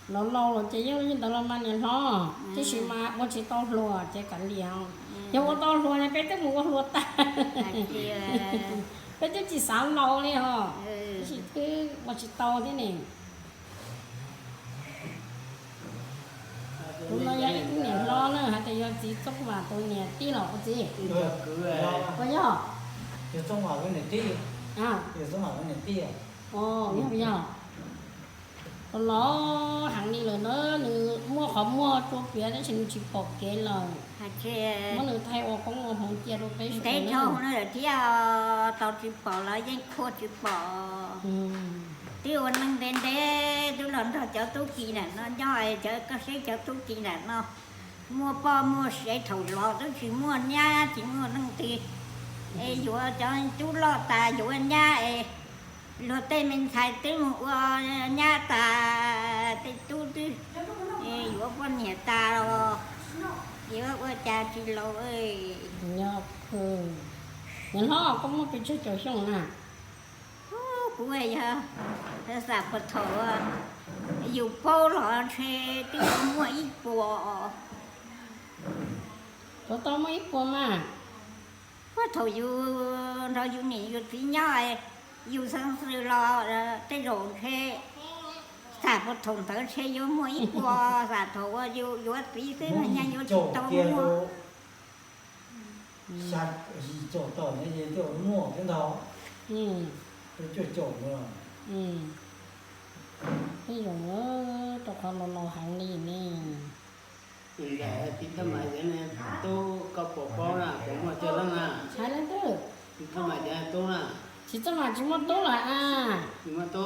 Laus laus los ces yeej li ntawd los mas niam hlob, tab sis mas ua tsis tau hluas ces kav liam. Yog ua tau hluas ne peb twb mus ua hluas tag, peb twb tsis xav laus li os, tab sis twb ua tsis tau thiab ne. Tus no yog ib tug niam hlob na, hais tias yog txiv Txooj Vam tus niam tij los ua txiv. Puas yog? Yog, yog. Los laus heev li lawm na, nws muaj qhov muag rua piav tab sis nws tsis pom kev lawm. Muab nws thaij ua koob ua hmoov cia rau peb sawv daws thiab, tau tsis pom los yeej khuaj tsis pom. Twb ua neej ntev ntev twb los nrog cov tub ki ntawm no nyob, cov koj saib cov tub ki ntawm no muaj poj muaj sev, thaum los twb tsis muaj nyab tsis muaj leej twg, es yuav cov tub loj tas yuav nyab es luag tej me ntxhais twb mus ua nyab tas, tej tub twb yuav poj niam tas los yuav ua cas tsis laus. Niam hlob, koj muaj pes tsawg caum xyoo na? Kuv yog, xam puag thaum yus paub los ntshe twb yuav muaj ib puas. Puas tau muaj ib puas mas? Puag thaum yus nrog yus niam yus txiv nyob, yus xeeb xwm los tej zaum ntshe, xam puag thaum ntawd ntshe yuav muaj ib puas, xam thaum uas yus yuav txiv xwb mas nyaj yuav tsis tau muaj. Xya yim caum tawm ne ces twb muaj thiab ntag. Twb cuaj caum no. Peb zaum rau qhov laus laus heev li ne. Ntawm txiv Thaj Mas yog niag tub koj puas paub na, puas muaj cov leej na? Hais leej twg? Txiv Thaj Mas cov tub na. Txiv Thaj Mas tsis muaj tub lawm a. Tsis muaj tub.